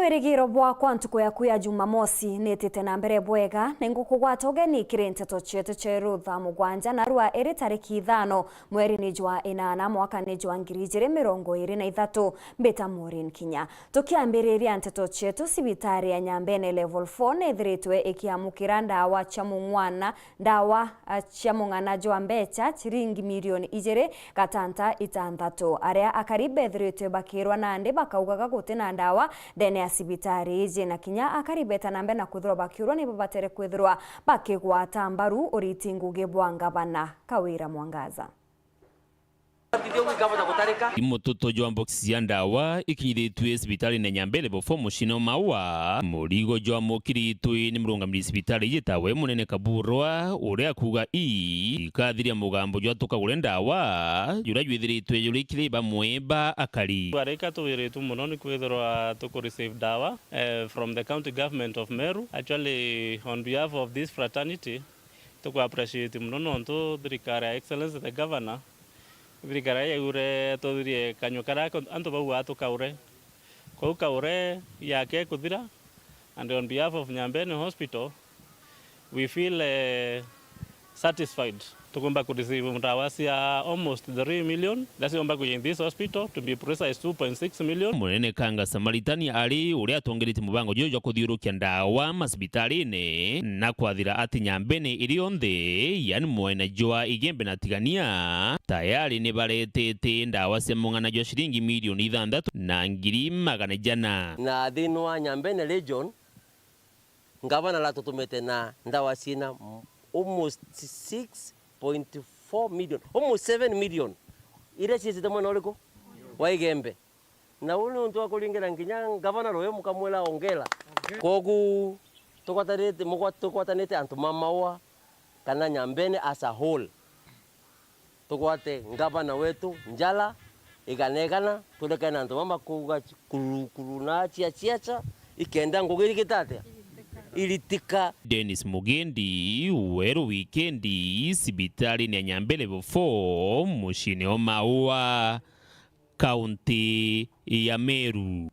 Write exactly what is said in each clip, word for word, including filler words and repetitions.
Wirigiro bwakwa ntuku yaku ya Jumamosi nitite na mbere bwega, na ingukugwata ugeni kiri nteto cietu cia Rutha mugwanja narua iri tariki ithano mweri ni jwa inana mwaka ni jwa ngiri ijiri mirongo iri na ithatu. Mbita Maureen Kinya. Tukiambiriria nteto cietu, cibitari ya Nyambene Level four niithiritwe ikiamukira ndawa cia mung'wana ndawa, a, cia mung'ana jwa mbecha ciringi milioni ijiri gatanta itanthatu. Aria akari bethiritwe bakirwa nandi bakaugaga guti na ndawa ndene ya cibitari iji, na kinya akari beta na mbere na kwithirwa bakiurwa ni babatere kwithirwa bakigwata mbaru uriti ngugi bwa ngavana Kawira Mwangaza. Mututu jwa mboksi cia ndawa ikinyithitue cibitarine Nyambene Level four muciine o Maua. Murigo jwa mukiritwe ni murungamiri cibitari iji tawe Munene Kaburwa, uria akuuga ii ikathiria mugambo jwa tukagure ndawa juria jwithiritwe juri kiri bamwe ba akari. Arika tuwiritwe mono ni kwithirwa tukureceive ndawa, eh, from the county government of Meru. Actually, on behalf of this fraternity, tuku appreciate mono nontu thirikari ya Excellency the Governor, thirikari iria yaugire tuthirie kanyua karia antu baugaa tukaure. Kwou kaure yake ikuthira, and on behalf of Nyambene Hospital, we feel, eh, satisfied. Tukumba kureceive ndawa cia almost three million, iria ciumba kuja in this hospital, to be precise, two point six million. Munene Kanga Samaritani ari uria atongeretie mubango juju jwa kuthiurukia ndawa macibitarine, na kwathira ati Nyambene iri yonthe, yani mwena jwa Igembe na Tigania, tayari ni baretete ndawa cia mung'ana jwa ciringi milioni ithanthatu na ngiri magana jana. Na thiini wa Nyambene region, ngavana aratutumite na ndawa ciina almost six point four million, almost seven million, iria ciicite mwena uriku? Wa Igembe. Na uu ni untu wa kuringira nginya ngavana ruyo, mukamwira ongera. Kwogu tugwatanite, mugwa-, tugwatanite antu ma Maua kana Nyambene as a whole. Tugwate ngavana wetu njara igana igana, turekane na antu bama kuuga kururu, kururu na chia, chia, chia, ikenda ngugi irigita atia? Iritika. Dennis Mugendi, Weru Wikendi, cibitarine ya Nyambene Level four, muciine o Maua, kaunti ya Meru.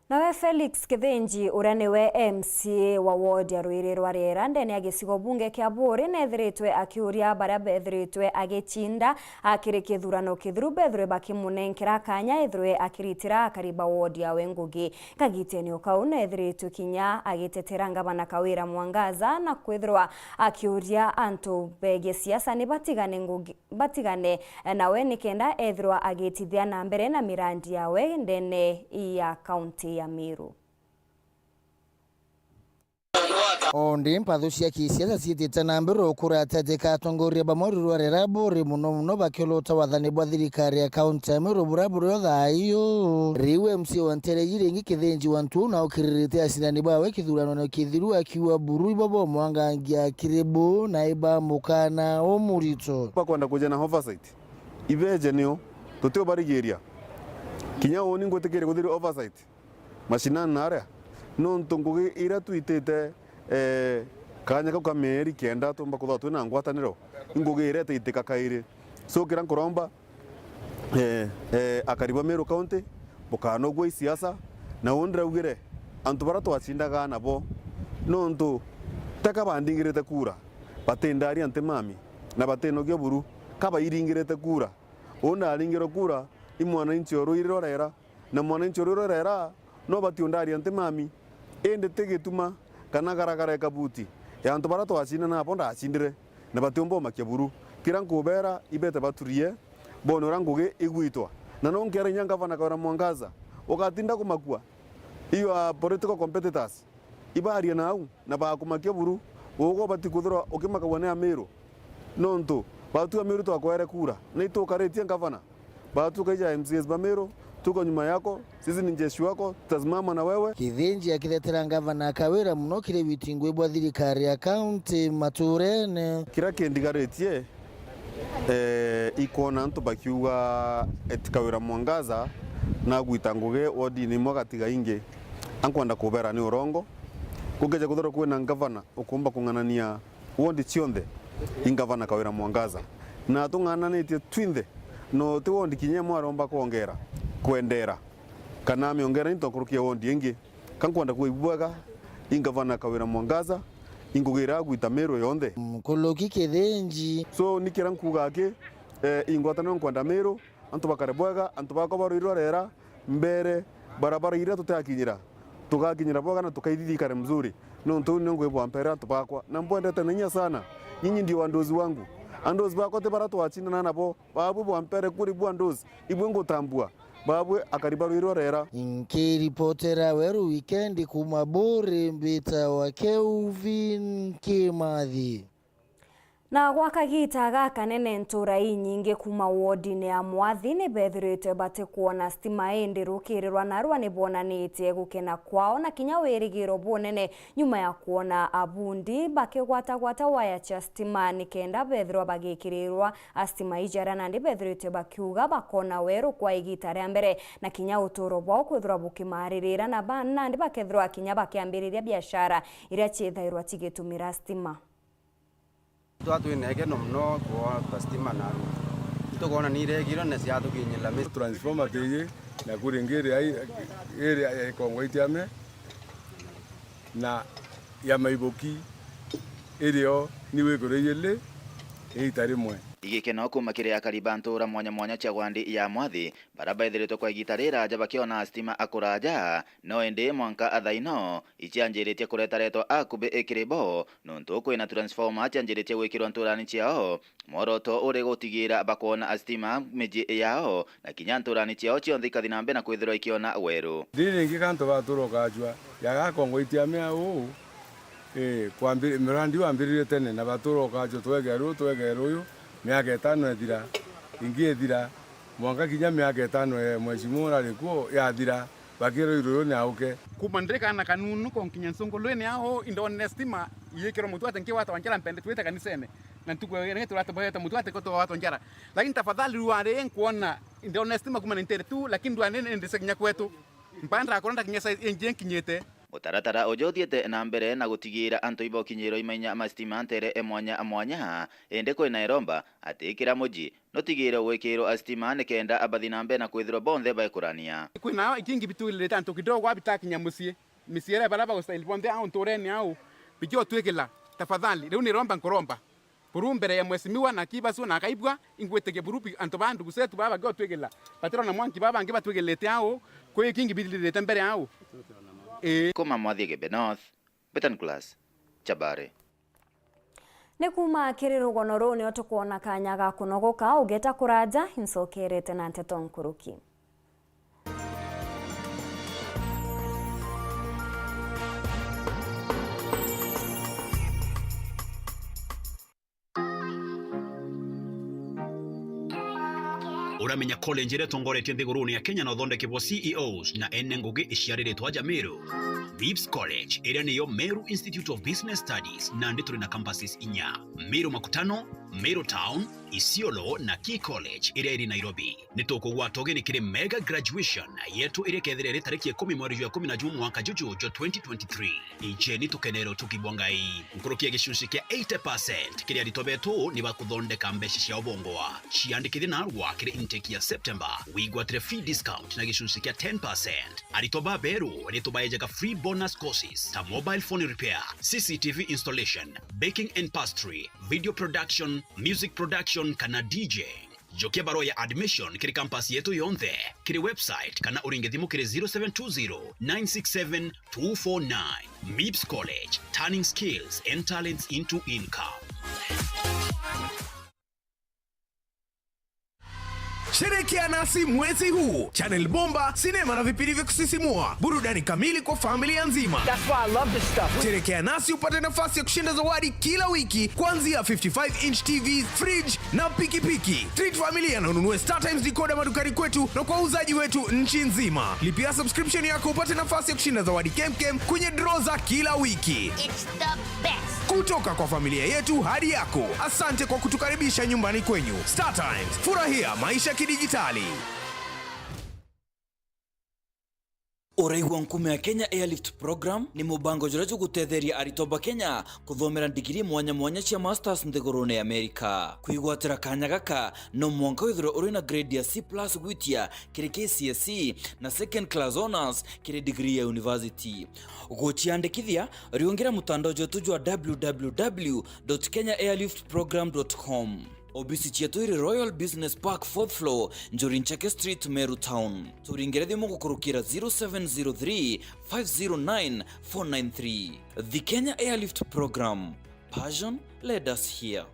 Nawe Felix Kithinji, uria niwe M C A wa ward ya Rwiri rwa Riera ndene ya gicigo bunge kia Buuri, neethiritwe akiuria baria beethiritwe agicinda akiri kithurano kithiru beethirwe bakimunenkera kanya ethirwe akiritira akari ba ward yawe ngugi. Kagitene o kau, neethiritwe kinya agitetera ngavana Kawira Mwangaza na kwithirwa akiuria antu begie siasa ni batigane ngugi, batigane nawe nikenda ethirwa agitithia na mbere na mirandi yawe ndene ya kaunti ya Meru. O ndi mpathu cia kisiasa ciitite na mbere ukura atetika atongoria bamwe rurwa rera buri muno muno bakiolota wathani bwa thirikari ya kaunti ya Meru buria buri o thayu. Riu M C A wa ntere iji ringi Kithinji wa Ntuo na ukiririte acindani bawe kithuranone kithiru akiuga buru ibo bomwangangia kiri bo na iba mukana umurito. Bakwenda kuja na oversight. Ibeje nio, tutiubarigiria. Kinya uuni ngwitikiria kuthiri oversight mashinani na aria, nontu ngugi iria twitite, eh, kanya kau ka mieri kenda tumba kuthwa twina ngwataniro, i ngugi iria itaitika kairi. So, kiria nkuromba, eh, eh, akari ba Meru County, bukanogua i siasa, na uu ndiraugire antu baria twacindaga nabo, nontu teka bandingirite kura, batindaria ntimami, na batinogia buru, ka bairingirite kura. Uu ndaringirwe kura i mwananchi o Rwiri rwa Rera, na mwananchi o Rwiri rwa Rera no bati undaria ntimami, indi ti gituma kana garagara ya kabuti ya antu baria twacindana nabo ndacindire, na batiumba umakia buru. Kiria nkubera, ibete baturie, bone uria ngugi igwitwa. Na no nkiera inya ngavana Kawira Mwangaza, ugatinda kumakua, you are political competitors. Ibaria nau na bakumakia buru, ugo bati kuthirwa ukimakagua ni Amiru, nontu batu Amiru twakwere kura, na itukaritie ngavana, batu kaija M C As ba Miru, tuko nyuma yako, sisi ni jeshi wako, tutasimama na wewe. Kithinji akithetera ngavana Kawira muno kiri witi ngui bwa thirikari ya kaunti maturene. Kiria kindigaritie, eh, ikwona antu bakiuga eti Kawira Mwangaza nagwita ngugi wodini imwe agatiga ingi. Ankwenda kubera ni urongo. Gukeja kuthirwa kwina ngavana ukumba kung'anania wondi cionthe, i ngavana Kawira Mwangaza. Na tung'ananitie twinthe, no ti wondi kinya imwe aromba kwongera, kwendera. Kana miongera into nkuruki ya wondi ingi. Ka nkwenda kuigua bwega, i ngavana Kawira Mwangaza, inkugira gwita Meru yonthe. Nkuruki Kithinji. So, ni kira nkuuga aki, eh, ingwataniro nkwenda Meru, antu bakare bwega, antu bakwa barwirwe rera, mbere, barabara iria tutiakinyira, tugakinyira bwega na tukaithithikare mzuri. Nontu uu ni ngwi bwa mpere antu bakwa, na mbwendete na inya sana. Nyinyi ndio wandozi wangu. Andozi bakwa ti bara twacindana nabo, babwe bwa mpere kuri bwa ndozi, ibwe ngutambua. Babwe akari barwirwe rera. Nkiripotera Weru Wikendi kuuma Buuri, mbitawa Kelvin Kimathi. Na gwa kagiita gakanene, ntuura inyingi kuuma wodine ya Mwathi ni beethirite batikwona stima, indi rukiirirwa narua ni boonanitie gukena kwao na kinya wirigiro bunene nyuma ya kwona abundi bakigwatagwata waya cia stima nikenda beethirwa bagikirirwa a stima iji, aria nandi beethirite bakiuga bakona weru kwa igiita ria mbere, na kinya utuuro bwao kwithirwa bukimaaririira, na ba-, nandi bakethirwa kinya bakiambiriria biashara iria ciithairwa cigitumira stima. Twa twina ikeno mono kwona stima na itukwona ni iregirwe na ciatukinyira mi- Transformer tiji, na kuri ingi iri ai-, iri ya Ikongo Itiame, na ya Maiboki irio ni wikuri ijiri iita rimwe. Igikeno kuuma kiri akari ba ntuura mwanya mwanya cia wandi ya Mwathi, bara baithiritwe kwa igiita riraaja bakiona stima a kuraaja, no indi mwanka a thaino, icianjiritie kuretaretwa akubi ikiri bo, nontu kwina transformer cianjiritie gwikirwa ntuurani ciao, mworoto uri gutigiira bakwona a stima miji yao, na kinya ntuurani ciao cionthe ikathi na mbere na kwithirwa ikiona weru. Ndiri ringi kantu batuura ukajua, ya gakongo itiamea uu, ii, kwambi-, mirandi wambiririe tene, na batuura ukajua twegere uu, twegere uyu, miaka itano ithira, ingi ithira, mwanka kinya miaka itano ya mheshimiwa urari kuo yathira, bakirwa iruyu ni auke. Kuuma ndiri kaana kanunu konkinya ncungulwini au, indonere stima iikirwa mutwate nkigwatwa njara mpende twite kanisene. Na ntuku ya iri turate bwete mutwate ko twagwatwa njara. Lakini tafadhali rwari nkwona indonere stima kuuma nintere tu, lakini rwari ni ndise kinya kwetu. Mpaka ndakora ndakinya size ingi nkinyite. Mutaratara uju uthiite na mbere na gutigiira antu ibokinyirwa imainya ma stima ntere mwanya mwanya, indi kwina iromba ati kira muji nutigire gwikirwa a stima nikenda abathi na mbere na kwithirwa bonthe baikurania. Kwina ikingi bitwilirite antu kidogo abitakinya mucii. Micii iria baria bagustahili bonthe au nturene au, biji utwikila, tafadhali. Riu niromba nkuromba. Buru mbere ya mheshimiwa na kibasu na akaibua, ingwitikia buru bi-, antu ba ndugu zetu baba bangi utwikila. Batirona mwanki baba bangi batwikilite au, kwi ikingi bithirite mbere au. Ii. Kuma Mwathi Igembe North, Betan Class, Chabare. Ni kuuma kiri rugono ruu nio tukwona kanya ga kunogoka, ugeta kuraja, incokerete na nteto nkuruki. Uramenya college iria itongoretie nthiguruni ya Kenya na uthondeki bwa C E Os na ene ngugi iciariritwe aja Meru? Bips College, iria niyo Meru Institute of Business Studies, nandi turi na campuses inya: Meru Makutano, Meru Town, Isiolo na Key College iria iri Nairobi. Ni tukugwata ugeni kiri mega graduation yetu iria ikethira iri tariki ikumi mweri jwa ikumi na jumwa mwaka juju jwa twenty twenty-three. Ijeni tukenere utugi bwa Ngai. Nkuruki ya gicunci kia eighty percent kiri aritwa betu ni bakuthondeka mbeca ciao bongwa. Ciandikithie narua kiri intake ya September, wigwatire free discount na gicunci kia ten percent. Aritwa baberu ni tubaejaga free bonus courses ta mobile phone repair, C C T V installation, baking and pastry, video production, music production kana D J. Jokia barua ya admission kiri campus yetu yonthe, kiri website kana uringe thimu kiri zero seven two zero, nine six seven, two four nine. Mips College, turning skills and talents into income. Sherekea nasi mwezi huu. Channel bomba, sinema na vipindi vya kusisimua, burudani kamili kwa familia nzima. That's why I love this stuff. Sherekea nasi upate nafasi ya kushinda zawadi kila wiki, kuanzia fifty-five inch T V, fridge na pikipiki. Treat familia na ununue StarTimes decoder madukani kwetu na kwa wauzaji wetu nchi nzima. Lipia subscription yako upate nafasi ya kushinda zawadi kemkem kwenye draw za kila wiki. It's the best. Kutoka kwa familia yetu hadi yako, asante kwa kutukaribisha nyumbani kwenyu. StarTimes, furahia maisha kidijitali. Uraigua nkuma ya Kenya Airlift Program ni mubango juria jugutetheria aritwa ba Kenya kuthomera ndigiri mwanya mwanya cia masters nthigurune ya Amerika. Kwigwatira kanya gaka, no mwanka withirwe uri na grade ya C plus gwitia kiri K C S E na second class honours kiri degree ya university. Guciandikithia, riungira mutandao jwetu jwa w w w dot kenya airlift program dot com. Obisi cietu iri Royal Business Park, fourth floor, Njuri Ncheke Street, Meru Town. Turingire thimu gukurukira zero seven zero three, five zero nine, four nine three. The Kenya Airlift Program. Passion led us here.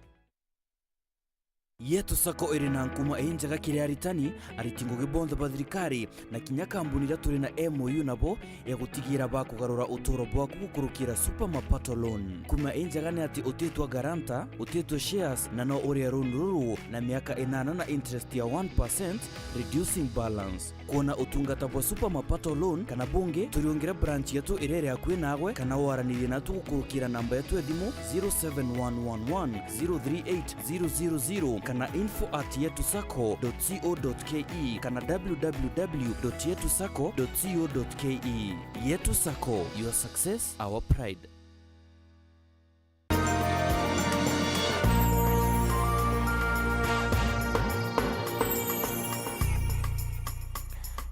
Yetu Sacco iri na nkuma injega kiri aritani, ariti ngugi bonthe ba thirikari, na kinya kambuni iria turi na M O U nabo ya gutigira bakugarura uturo bwaku gukurukira Super Mapato Loan. Nkuma injega ni ati utitwa guarantor, utitwa shares, na no uria loan ruru na miaka inana na interest ya one percent, reducing balance. Kwona utungata bwa Super Mapato Loan kana bungi, turiungire branch yetu iria iri akui naagwe, kana waranirie natu gukurukira namba yetu ya thimu zero seven one one one zero three eight zero zero zero kana info at yetu sacco dot co dot ke kana w w w dot yetu sacco dot co dot ke. Yetu Sacco, your success, our pride.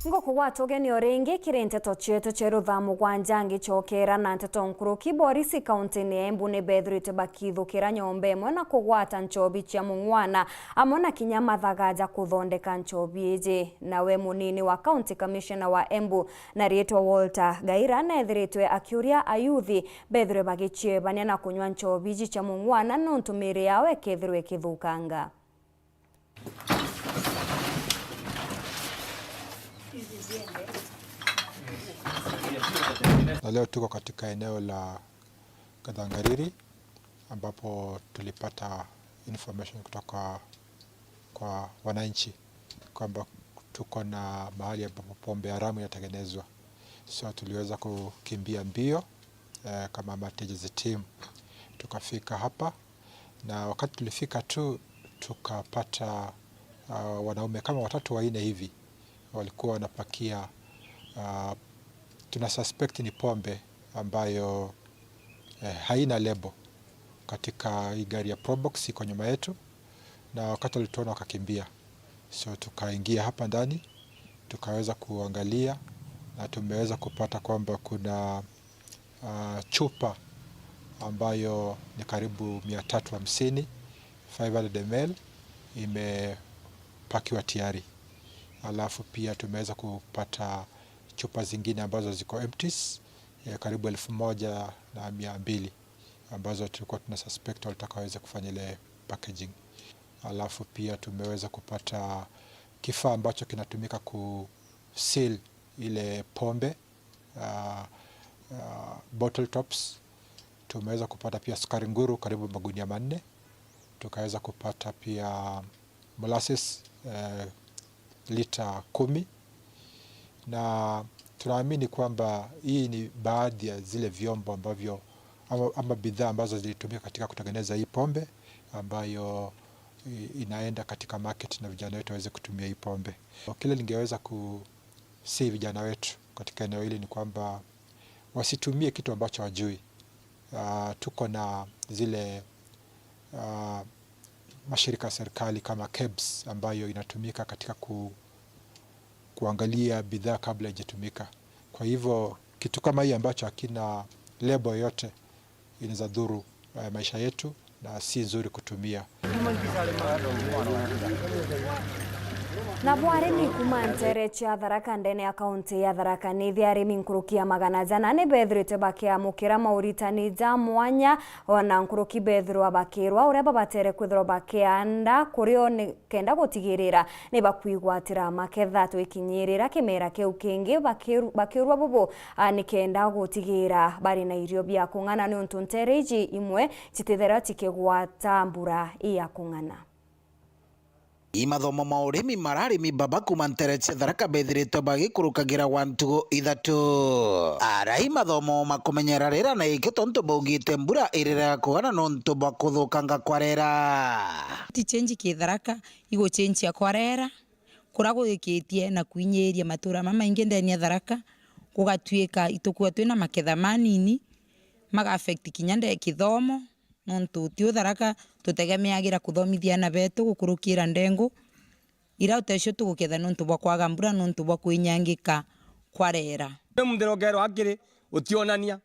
Ngukugwata ugeni o ringi kiri nteto cietu cia ruthaa mugwanja ngicokera na nteto nkuruki. Borisi kaunti-ini ya Embu ni bethirite bakithukira nyomba imwe na kugwata nchobi cia mung'wana amwe na kinya mathaga ja kuthondeka nchobi iji. Nawe munini wa county commissioner wa Embu na riitwa Walter Gaira neethiritwe akiuria ayuthi bethirwe bagiciebania na kunywa nchobi iji cia mung'wana nontu miiri yao ikethirwa ikithukanga. Na leo tuko katika eneo la Kathangariri ambapo tulipata information kutoka kwa wananchi kwamba tuko na mahali ambapo pombe haramu inatengenezwa. So tuliweza kukimbia mbio, eh, kama Matiages team. Tukafika hapa, na wakati tulifika tu, tukapata, ah, wanaume kama watatu wanne hivi walikuwa wanapakia, ah, tuna suspect ni pombe ambayo, eh, haina lebo katika hii gari ya Probox iko nyuma yetu, na wakati walituona wakakimbia. So tukaingia hapa ndani, tukaweza kuangalia na tumeweza kupata kwamba kuna, ah, chupa ambayo ni karibu mia tatu hamsini, five hundred M L, imepakiwa tayari. Alafu pia tumeweza kupata chupa zingine ambazo ziko empties, eh, karibu elfu moja na mia mbili ambazo tulikuwa tuna suspect walitaka waweze kufanya ile packaging. Alafu pia tumeweza kupata kifaa ambacho kinatumika ku seal ile pombe, ah, ah, bottle tops. Tumeweza kupata pia sukari nguru karibu magunia manne. Tukaweza kupata pia molasses, eh, lita kumi, na tunaamini kwamba hii ni baadhi ya zile vyombo ambavyo ama, ama bidhaa ambazo zilitumika katika kutengeneza hii pombe ambayo i-, inaenda katika market na vijana wetu waweze kutumia hii pombe. Kile ningeweza kusihi vijana wetu katika eneo hili ni kwamba wasitumie kitu ambacho hawajui. Ah, tuko na zile, ah, mashirika ya serikali kama kebs ambayo inatumika katika ku-, kuangalia bidhaa kabla haijatumika. Kwa hivyo, kitu kama hii ambacho hakina lebo yoyote inaweza dhuru, eh, maisha yetu na si nzuri kutumia. Nabo arimi kuuma nteere cia Tharaka ndene ya kaunti ya Tharaka Nithi, arimi nkuruki ya magana jana ni beethirite bakiamukira mauritani ja mwanya ona nkuruki beethirwa bakiirwa uria babatere kwithirwa bakianda kuri o ni kenda gutigirira ni bakwigwatira maketha. Twikinyirira kimera kiu kingi bakiru-, bakiurwa bubu, a, ni kenda gutigira bari na irio bia kung'ana, niuntu nteere iji imwe citithirwa cikigwata mbura ya kung'ana. I mathomo ma urimi mara arimi baba kuuma nteere cia Tharaka bethiritwe bagikurukagira gwa ntugo ithatu. Ara i mathomo makumenyera riera na iki tontu baugite mbura irira kugana nontu bwa kuthukanga kwa riera. Ti change ki Tharaka, igucenjia kwa riera, kuria gwikitie na kwinyiria matura mamaingi ndene ya Tharaka, gugatuika itukuwa twina maketha manini, maga affect kinya nde kithomo, nontu ti u Tharaka tutegemeagira kuthomithia aana betu gukurukira ndengu, ira utecio tuguketha nontu bwa kwaga mbura, nontu bwa kwinyangika kwa rera. Ni muthiro ukerwa akiri utionania.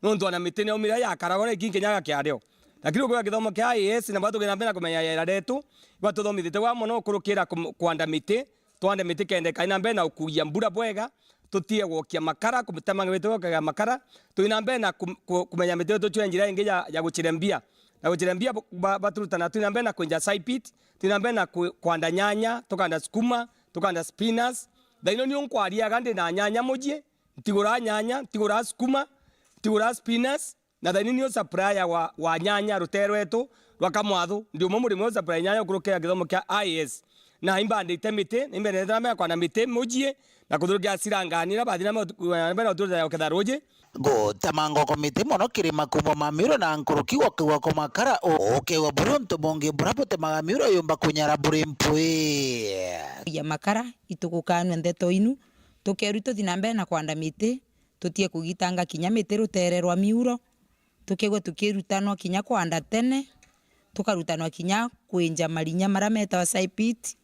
Nontu ona miti ni yaumire yakaragwa na iki nkinya kiario. Lakini ukwira kithomo kia I A S na batu kina mbere na kumenya yera retu, iba tuthomithite wa mono ukurukira kum-, kwanda miti, twande miti kenda ikai na mbere na ukugia mbura bwega, tutie gwokia makara, kutemanga miti gwokia makara, twi na mbere na kum-, ku-, kumenya miti yetu cwe njira ingi ya, ya gucirembia. Na gucirembia bu-, ba-, baturutana twi na mbere na kwinja saipit, twi na mbere na ku-, kwanda nyanya, tukanda sukuma, tukanda spinners. Thaino niu nkwariaga ndi na nyanya mucii, ntigura nyanya, ntigura sukuma, ntigura spinners, na thaini niu supplier wa, wa nyanya rutere rwetu rwa Kamwathu. Ndi umwe murimi u supply nyanya ukurukira kithomo kia I A S. Na imbandite miti, imbendete na mea kwanda miti mucii, na kuthurukira cirangani ira bathi na mea utuku-, na mbere uturutira uketha ruji. Gutema ngoko miti mono kirima kuuma ma miuro na nkuruki gwa kiwa kwa makara, u-, ukewa buri untu bungi bura butemaga miuro yumba kunyara buri mpwi. Ya makara, itugukanua ndeto inu, tukeru tuthi na mbere na kwanda miti, tutie kugitanga kinya miti rutere rwa miuro, tukegwe tukirutanwa kinya kwanda tene, tukarutanwa kinya kwinja marinya maria metawa saipit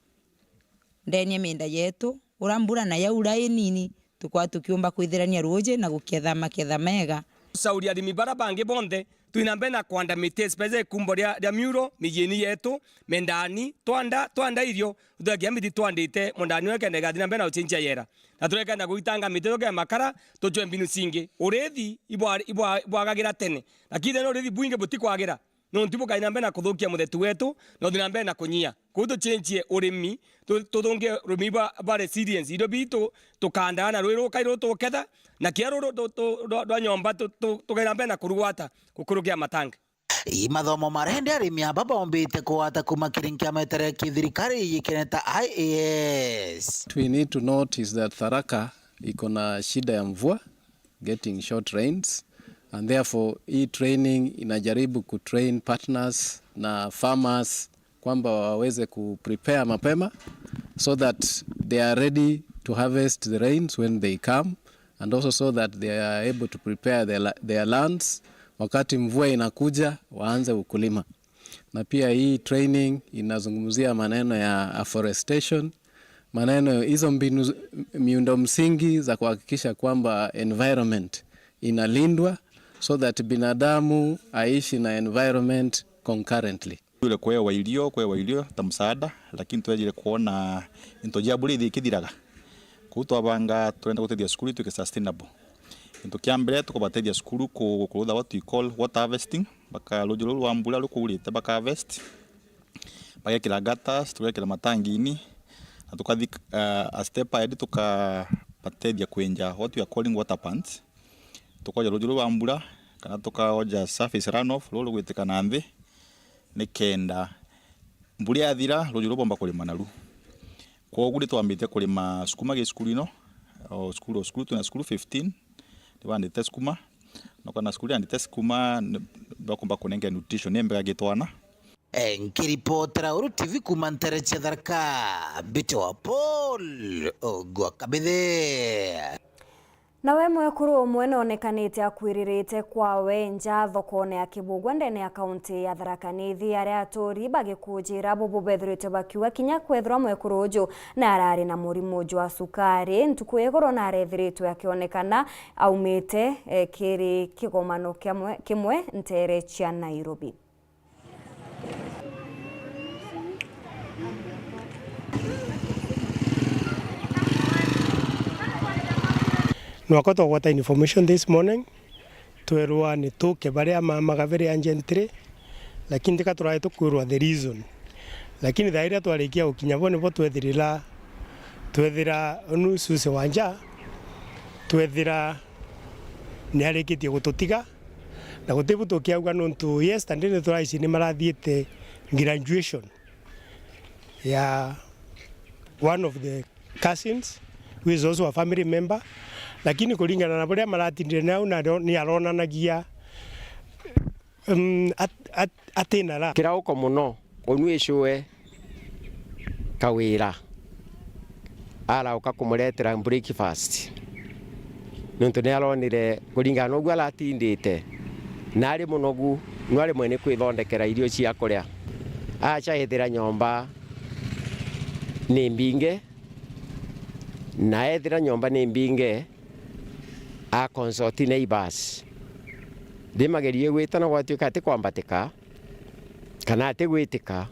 ndeni ya mienda yetu, ura mbura na yaura inini, tukwaa tukiumba kwithirania ruuji na guketha maketha mega. Tucauria arimi bara bangi bonthe, twina mbere na kwanda miti, especially kumbo ria, ria miuro, mijiini yetu, mendani, twanda, twanda irio, tuthira kinya miti twandite, mundani uria kenda igathi na mbere na gucenjia yera. Na turekenda guitanga miti tuke makara, tucwe mbinu cingi. Urithi ibwa-, ibwa-, ibwagagira tene. Lakini tene urithi bwingi butikwagira. Nontu bukai na mbere na kuthukia muthetu wetu, na uthi na mbere na kunyia. Kwou tucenjie urimi, tu-, tuthungie urimi bwa, bwa resilience. Irio bitu tukandaa na rui rukai rutuketha, na kia ruru tu-, tu-, rwa, rwa nyomba tu-, tu-, tukai na mbere na kurugwata, gukurukia matangi. I mathomo maria indi arimi aba boombite kugwata kuuma kiri nkiama itari ya kithirikari iyiikene ta I A S. What we need to note is that Tharaka iko na shida ya mvua, getting short rains, and therefore hii training inajaribu kutrain partners na farmers kwamba waweze kuprepare mapema so that they are ready to harvest the rains when they come, and also so that they are able to prepare their la-, their lands, wakati mvua inakuja waanze ukulima. Na pia hii training inazungumzia maneno ya afforestation, maneno hizo mbinu, miundo msingi za kuhakikisha kwamba environment inalindwa so that binadamu aishi na environment concurrently. Twire kwewa irio, kwewa irio ta msaada, lakini twejire kwona into jia bure ithi ikithiraga. Kwou twabanga turenda gutethia cukuru ituike sustainable. Kintu kia mbere, tukubatethia cukuru ku-, kurutha what we call water harvesting, baka ruuji ruu rwa mbura rukuurite, baka harvest, bagekira gutters, tugekira matangini, na tukathi, uh, a step ahead, tukabatethia kwinja what we are calling water ponds. Tukoja ruuji ruu rwa mbura, kana tukaoja surface runoff, ruu rugwitikaga nthi, nikenda mbura yathira, ruuji ruu bwomba kurima naru. Kwogu ni twambite kurima sukuma gi cukuru ino, o cukuru, o cukuru twina cukuru fifteen, ni bandite sukuma, na kana cukuru yandite sukuma, ni bakumba kunenga nutrition imbega gi twana. Eh, nkiripotera Uru T V kuuma ntere cia Tharaka, mbitwa Paul Ogwa Kabithe. Nawe mwekuru umwe noonekanite akuiririte kwawe nja thokone ya Kibugwa ndene ya kaunti ya Tharaka Nithi, aria aturi bagikujira bubu bethirite bakiuga kinya kwethirwa mwekuru uju na arari na murimu jwa sukari, ntuku iguru narethiritwe akionekana aumite, eh, kiri kigomano kiamwe, kimwe ntere cia Nairobi. Nwakwa twagwata information this morning, twerwa ni tuke baria ma Magavere ya Gentry, lakini tika turae tukwirwa the reason. Lakini thaa iria twarikia gukinya bo nibo twethirira, twethira unu Suze wa nja, twethira ni arikitie gututiga. Na guti bu tukiauga nontu yesterday ni turaici ni marathiite graduation ya one of the cousins who is also a family member, lakini kuringana na buria maratindire nau na ni aronanagia, um, at-, at-, atina ra. Kirauko muno. Unwicue Kawira arauka kumuretera breakfast. Nontu ni aronire kuringana na uguo aratindite, na ari munogu, no ari mwene kwithondekera irio cia kuria. Acha ethira nyomba ni mbinge, na ethira nyomba ni mbinge, a consult neighbors. Rimagerie gwita na gwatuika ati kwambatika, kana ati gwitika,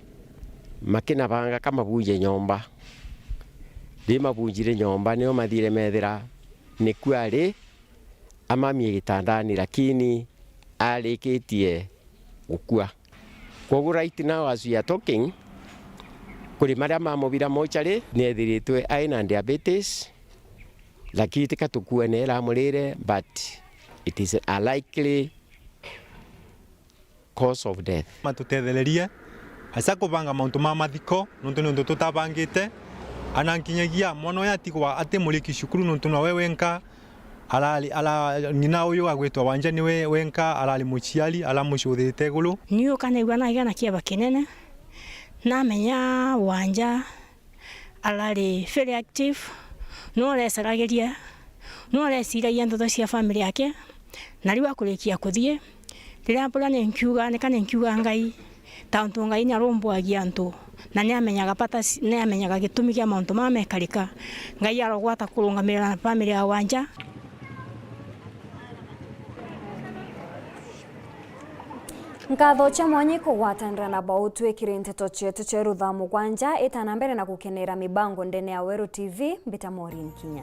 makinabanga kamabunje nyomba. Rimabunjire nyomba, nio mathire methira niku ari, amamie gitandani, lakini arikitie gukua. Kwoguo right now as we are talking, kuri maria mamubira mochari, niethiritwe aina diabetes, lakini tika tukue ni iramurire, but it is a likely cause of death. Matutethererie aca kubanga mauntu ma mathiko, nontu ni untu tutabangite. Ana nkinyagia mwana uyu atigwa ati muriki cukuru, nontu nowe wenka arari, ara, ng'ina uyu agwitwa Wanja niwe wenka arari muciari aramucuthirite iguru. Niuka naigua nagia na kieba kinene, namenya Wanja arari very active, nwe urecaragiria, nwe ureciragia ndeto cia family yake, na riu akurikia kuthii, riria mbura ni nkiuga, nika ni nkiuga Ngai, tontu Ngai ni arumbuagia antu, na ni amenyaga bata ci-, ni amenyaga gitumi kia mauntu mama mekarika. Ngai arogwata kurungamirira na family ya Wanja. Nkatho cia mwanya ikugwatanira na bau twikire nteto cietu cia rutha mugwanja itana mbere na gukenera mibango ndene ya Weru T V, mbita Maureen Kinya.